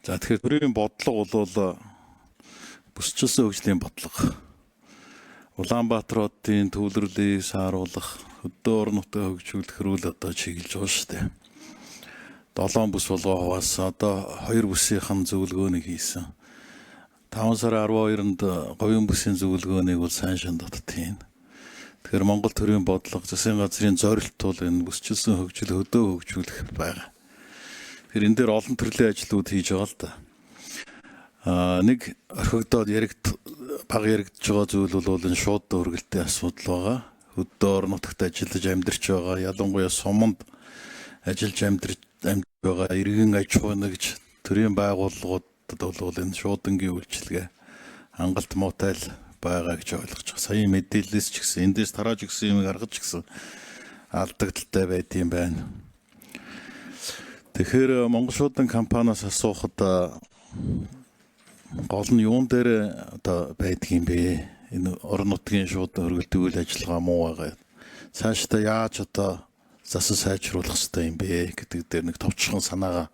За, тэгэхээр төрийн бодлого бол бүсчилсэн хөгжлийн бодлого. Улаанбаатар хотын төвлөрлийг сааруулах, хөдөө орон нутгаа хөгжүүлэх рүү л одоо чиглэж байгаа шүү дээ. 7 бүс болгоо хуваасан. Одоо 2 бүсийнхэн зөвлөгөөнийг хийсэн. 5 сарын 12-нд говийн бүсийн зөвлөгөөнийг бол сайн шан дотд хийн. Тэгэхээр Монгол төрийн бодлого, засгийн газрын зорилт бол энэ бүсчилсэн хөгжил, хөдөө хөгжүүлэх байгаа. Тэгэхээр энэ дээр олон төрлийн ажлууд хийж байгаа л да. Нэг орхигдоод бага яригдж байгаа зүйл бол энэ шууд өргөлтийн асуудал байгаа. Хөдөө орон нутагт ажиллаж амьдарч байгаа, ялангуяа суманд ажиллаж амьдарч байгаа иргэн аж ахуй нэгж төрийн байгууллагуудад бол энэ шуудангийн үйлчилгээ хангалт муутай л байгаа гэж ойлгож байгаа. Саяын мэдээлэлээс ч гэсэн эндээс тарааж өгсөн юмыг гаргаж гисэн алдагдaltaй байдсан байна. Тэгэхээр Монгол шуудан компаниас асуухад гол нь юун дээр одоо байдгийн бэ? Энэ орон нутгийн шуудан хөргөлтийн үйл ажиллагаа муу байгаа. Цаашдаа яаж одоо засан сайжруулах хэрэгтэй юм бэ гэдэг дээр нэг товчхон санаагаа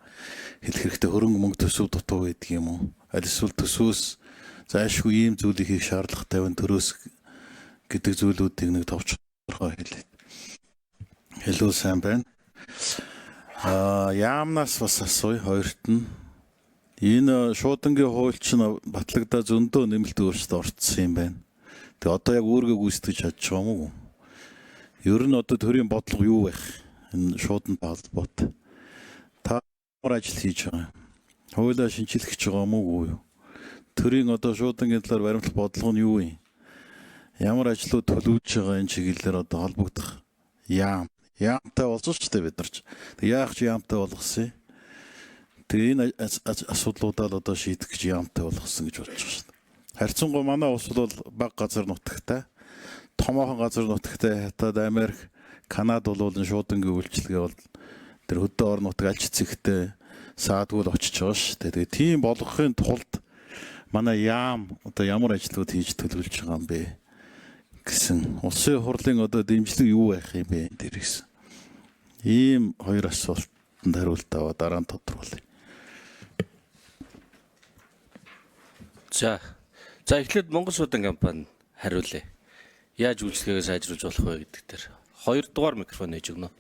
хэлэх хэрэгтэй. Хөрөнгө мөнгө төсөв дутуу байдаг юм уу? Аль эсвэл төсвөөс зайлшгүй ийм зүйлийг хийх шаардлагатай байна төрөөс гэдэг зүйлүүдийг нэг товчхон хэлээ. Хэлвэл сайн байна. Яамнаас бас асууя хоёрт нь. Энэ шуудангийн хууль чинь батлагдаа зөндөө нэмэлт өөрчлөлт орцсон юм байна. Тэгээ одоо яг үүргээ гүйцэтгэж чадж байгаа юм уу? Ер нь одоо төрийн бодлого юу байх? Энэ шуудантай холбоотой. Та ямар ажил хийж байгаа юм? Хуулиа шинжлэх гэж байгаа юм уу юу? Төрийн одоо шуудангийн талаар баримтлах бодлого нь юу юм? Ямар ажлууд төлөвлөж байгаа энэ чиглэлээр одоо холбогдох яам? Яамтай болсон шүү дээ бид нар ч. Тэг яах ч яамтай болгосон юм? Тэгээ энэ асуудлуудаа л одоо шийдэх гэж яамтай болгосон гэж бодож байгаа шүү дээ. Харьцангуй манай улс бол бага газар нутагтай, томоохон газар нутагтай Хятад, Америк, Канада бол энэ шуудангийн үйлчилгээ бол тэр хөдөө орон нутаг аль ч зэгтээ саадгүй л очиж байгаа шүү дээ. Тэгээ тийм болгохын тулд манай яам одоо ямар ажлууд хийж төлөвлөж байгаа юм бэ гэсэн улсын хурлын одоо дэмжлэг юу байх юм бэ энэ дэр гэсэн. Ийм хоёр асуултанд хариулт аваа дараа нь тодруулъя. За. За, эхлээд Монгол Шуудан компани хариулъя. Яаж үйлчилгээгээ сайжруулж болох вэ гэдэг дээр. 2 дугаар микрофон нээж өгнө.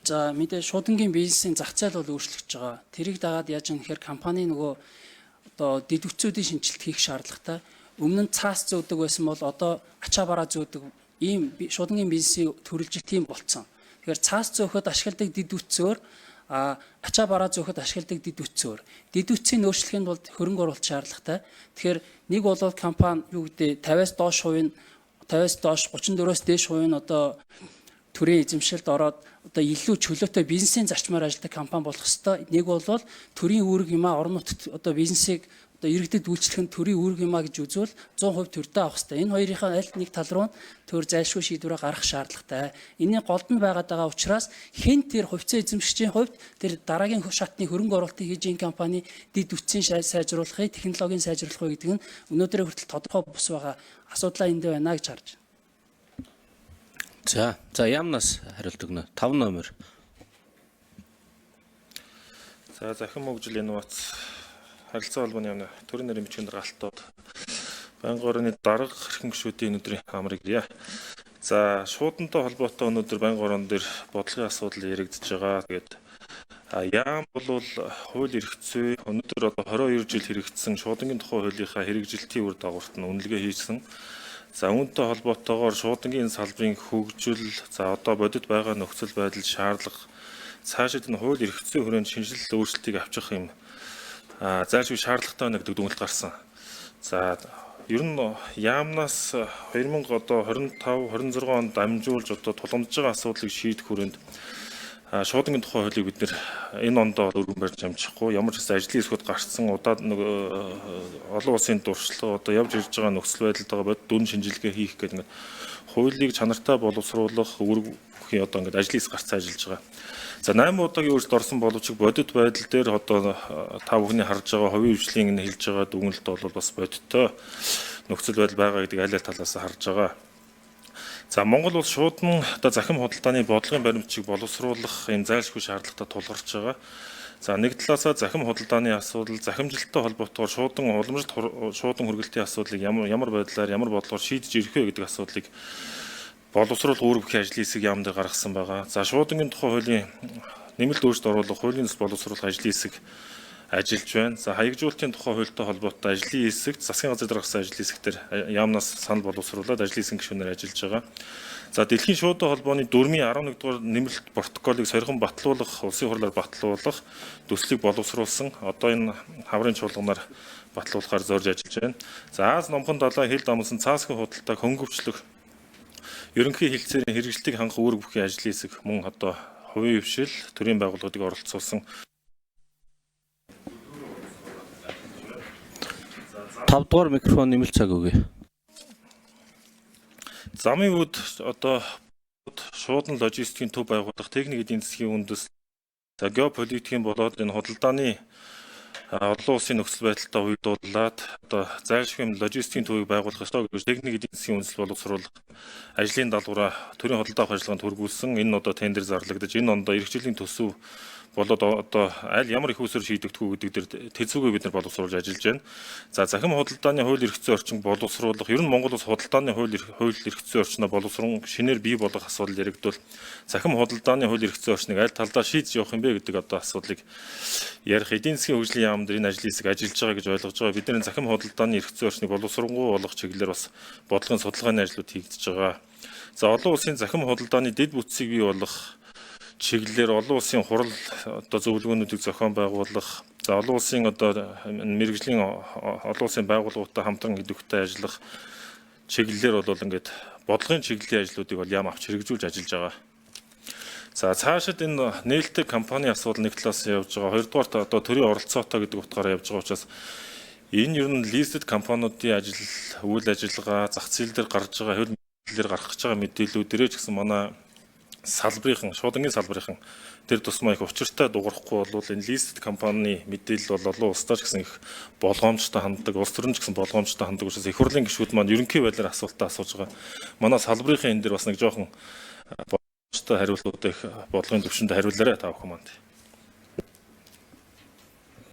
За, мэдээ шуудангийн бизнесийн зах зээл бол өөрчлөгдөж байгаа. Тэрийг дагаад яаж юм гэхээр компани нөгөө одоо дэд бүтцүүдийн шинэчлэлт хийх шаардлагатай. Өмнө нь цаас зөөдөг байсан бол одоо ачаа бараа зөөдөг ийм шуудангийн бизнесийн төрөлжих тийм болцсон. Тэгэхээр цаас зөөхөд ашигладаг дэд бүтцөөр, ачаа бараа зөөхөд ашигладаг дэд бүтцөөр. Дэд бүтцийн өөрчлөхийн тулд хөрөнгө оруулалт шаардлагатай. Тэгэхээр нэг бол компани юу гэдэг 50-аас доош хувийн 50-аас доош 34-өөс дээш хувийн одоо төрийн эзэмшилд ороод одоо илүү чөлөөтэй бизнесийн зарчмаар ажилладаг компани болох ёстой. Нэг бол төрийн үүрэг юм а, орон нутагт одоо бизнесийг одоо иргэдэд үйлчлэх нь төрийн үүрэг юм а гэж үзвэл 100% төрдөө авах ёстой. Энэ хоёрынхаа аль нэг тал руу төр зайлшгүй шийдвэрээ гаргах шаардлагатай. Энийн голд нь байгаад байгаа учраас хэн тэр хувьцаа эзэмшигчийн хувьд тэр дараагийн шатны хөрөнгө оруулалтыг хийж энэ компани дэд бүтцийн сайжруулахыг, технологийн сайжруулах вэ гэдэг нь өнөөдрийн хүртэл тодорхой бус байгаа асуудлаа энд байна гэж харж байна. За, за яамнаас хариулт өгнө. 5 номер. За, захин хөгжил инновац харилцаа холбооны яамны төрийн нэрийн бичгийн дарга Алтууд байнгын орны дарга хэрхэн гишүүдийн өнөөдрийн амрыг ирье. За, шуудантай холбоотой өнөөдөр байнгын орон дээр бодлогын асуудал яригдж байгаа. Тэгээд яам бол хууль эрх зүй өнөөдөр одоо 22 жил хэрэгжсэн шуудангийн тухай хуулийнхаа хэрэгжилтийн үр дагаварт нь үнэлгээ хийсэн. За, үүнтэй холбоотойгоор шуудангийн салбарын хөгжил, за одоо бодит байгаа нөхцөл байдал, шаардлага, цаашид энэ хууль эрх зүйн хүрээнд шинэчлэл өөрчлөлтийг авчих юм зайлшгүй шаардлагатай байна гэдэг дүгнэлт гарсан. За, ер нь яамнаас 2025 26 онд дамжуулж одоо тулгамдж байгаа асуудлыг шийдэх хүрээнд шуудангийн тухай хуулийг бид нэр энэ ондоо өргөн барьж амжихгүй. Ямар ч гэсэн ажлын хэсгүүд гарцсан, удаад нэг олон улсын дуршлага, одоо явж ирж байгаа нөхцөл байдалд байгаа бодит дүн шинжилгээ хийх гэдэг ингээд хуулийг чанартай боловсруулах үүрэг бүхий одоо ингээд ажлын хэсэг гарцсан ажиллаж байгаа. За, 8 удаагийн өөрчлөлт орсон боловч бодит байдал дээр одоо та бүхний харж байгаа хувийн хвшлийн энэ хэлж байгаа дүгнэлт бол бас бодиттой нөхцөл байдал байгаа гэдгийг аль аль талаас харж байгаа. За, Монгол улс шуудан одоо захим худалдааны бодлогын баримтчиг боловсруулах юм зайлшгүй шаардлагатай тулгарч байгаа. За нэг талаасаа захим худалдааны асуудал, захимжилттай холбоотойгоор шуудан уламжлалт шуудан хүргэлтийн асуудлыг ямар ямар байдлаар ямар бодлогоор шийдэж ирэх вэ гэдэг асуудлыг боловсруулах үүрэг бүхий ажлын хэсэг яам дээр гаргасан байгаа. За шуудангийн тухай хуулийн нэмэлт өөрчлөлт оруулах хуулийн төсөл боловсруулах ажлын хэсэг ажиллаж байна. За хаягжуулалтын тухай хуультай холбоотой ажлын хэсэгт засгийн газар даргасан ажлын хэсэгтэр яамнаас санал боловсруулад ажлын хэсгийн гишүүнээр ажиллаж байгаа. За дэлхийн шуудан холбооны 4-ийн 11 дугаар нэмэлт протоколыг сорьхон батлуулах, улсын хурлаар батлуулах төслийг боловсруулсан. Одоо энэ хаврын чуулганаар батлуулахаар зорж ажиллаж байна. За Аз номхон далай хил дамсан цаасгийн худалдааг хөнгөвчлөх ерөнхий хэлцээрийн хэрэгжилтийг хангах үүрэг бүхий ажлын хэсэг мөн одоо хувийн хвшил төрийн байгууллагуудыг оролцуулсан 5 дугаар микрофон нэмэлт цаг өгье. Замын үд одоо шуудан логистикийн төв байгуулах, техник эдийн засгийн үндэс, за геополитикийн болоод энэ худалдааны олон улсын нөхцөл байдалтай уялдуулаад одоо зайлшгүй логистикийн төвийг байгуулах ёстой гэж техник эдийн засгийн үндэслэл боловсруулах ажлын даалгавраа төрийн худалдаа авах ажиллагаанд хүргүүлсэн. Энэ нь одоо тендер зарлагдаж, энэ ондоо эх жилийн төсөв болоод одоо аль ямар их усээр шийдэгдэх үү гэдэг дээр тэлцүүгээ бид нар боловсруулж ажиллаж байна. За захим худалдааны хууль эрх зүйн орчин боловсруулах, ер нь Монгол улс худалдааны хууль эрх зүйн орчноо боловсрон шинээр бий болгох асуудал яригдвал захим худалдааны хууль эрх зүйн орчныг аль талдаа шийдэж явах юм бэ гэдэг одоо асуудлыг ярих эдийн засгийн хөгжлийн яам дээр энэ ажлын хэсэг ажиллаж байгаа гэж ойлгож байгаа. Бидний захим худалдааны эрх зүйн орчныг боловсронгуй болгох чиглэлээр бас бодлогын судалгааны ажлууд хийгдэж байгаа. За олон улсын захим худалдааны дэд бүтцийг бий болгох чиглэлээр олон улсын хурал одоо зөвлөгөөнүүдийг зохион байгуулах, за олон улсын одоо мэрэгжлийн олон улсын байгууллагуудтай хамтран идэвхтэй ажиллах чиглэлээр бол ингээд бодлогын чиглэлийн ажлуудыг бол яам авч хэрэгжүүлж ажиллаж байгаа. За цаашид энэ нээлттэй компани асуудал нэг талаас явж байгаа. Хоёрдугаарт одоо төрийн оролцоотой гэдэг утгаараа явж байгаа учраас энэ ер нь listed компаниудын ажил, үйл ажиллагаа, зах зээл дээр гарч байгаа, хууль мэдээлэлээр гарах гэж байгаа мэдээллүүдэрээ ч гэсэн манай салбарынхан, шуудангийн салбарынхан тэр тусмаа их учиртай дуурахгүй бол энэ listed компани мэдээлэл бол олон улсдаа ч гэсэн их болгоомжтой ханддаг, улс төрөн ч гэсэн болгоомжтой ханддаг учраас их хурлын гишүүд маань ерөнхий байдлаар асуултаа асууж байгаа. Манай салбарынхан энэ дэр бас нэг жоохон боломжтой хариултуудыг их бодлогын төвшөнд хариулаарай та бүхэн маань.